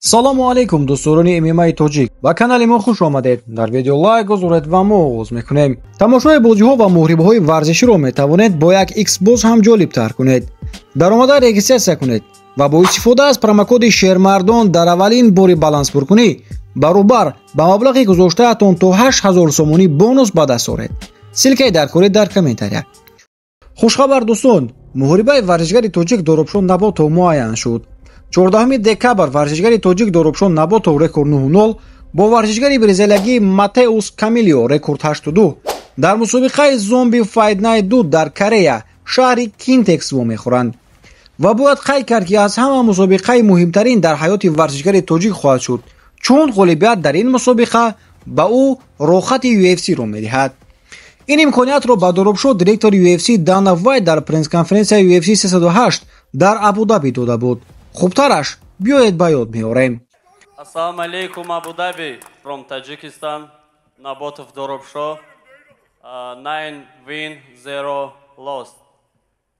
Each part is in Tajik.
Салому алейкум, дӯстдорони ММАи тоҷик, ба канали мо хуш омадед. Дар видео лайк гузоред ва мо оғоз мекунем. Тамошои бозиҳо ва муҳорибаҳои варзиширо метавонед бо як Xbox ҳам ҷолибтар кунед. Даромада регистратсия кунед ва бо истифода аз промокоди Шермардон дар аввалин бори баланспуркунӣ баробар ба маблағи гузоштаатон то 8000 сомонӣ бонус ба даст оред. Ссылкаи даркорӣ дар комментария. Хушхабар, дӯстон, муҳорибаи варзишгари тоҷик Доробшо Наботов муайян шуд. 14 декабр варзишгари тоҷик Доробшо Наботов рекорд 9-0 бо варзишгари бразилиягӣ Матеус Камилио рекорд 8-2 дар мусобиқаи Zombie Fight Night 2 дар Корея, шаҳри Кинтекс вомехӯранд. Ва бояд қайд кард, ки аз ҳама мусобиқаи муҳимтарин дар ҳаёти варзишгари тоҷик хоҳад шуд, чун ғолибият дар ин мусобиқа ба ӯ роҳхати UFC-ро медиҳад. Ин имкониятро ба Доробшо директори UFC Дана Вайт дар пресс-конференсияи UFC 308 дар Абудаби дода буд. Хубтараш биёед ба ёд меорем. Ассалому алейкум, Абу-Даби, from Tajikistan, Nabotof Dorobsho, 9 win, 0 lost.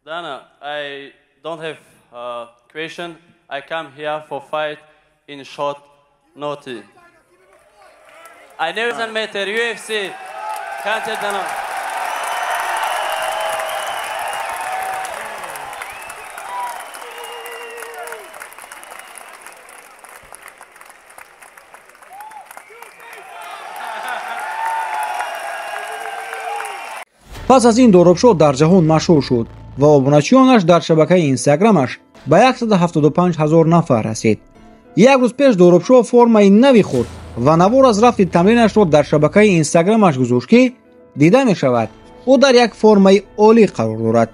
Dana, I don't have a question. I come here for fight in short notice. I never met a UFC. Can't Dana. Пас аз ин Доробшо дар ҷаҳон машҳур шуд ва обуначиёнаш дар шабакаи инстаграмаш ба 175 ҳазор нафар расид. Як рӯз пеш Доробшо формаи нави худ ва навор аз рафти тамринашро дар шабакаи инстаграмаш гузошт, ки дида мешавад, ӯ дар як формаи олӣ қарор дорад.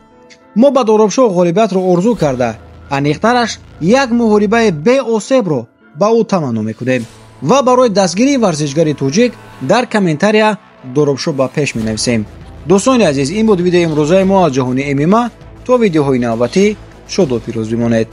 Мо ба Доробшо ғолибиятро орзу карда, аниқтараш як муҳорибаи беосебро ба ӯ таманно мекунем ва барои дастгирии варзишгари тоҷик дар комментария Доробшо ба пеш менависем. Дӯстони азиз, ин буд видеои имрӯзаи мо аз ҷаҳони ММА. То видеоҳои навбатӣ шоду пирӯз бимонед.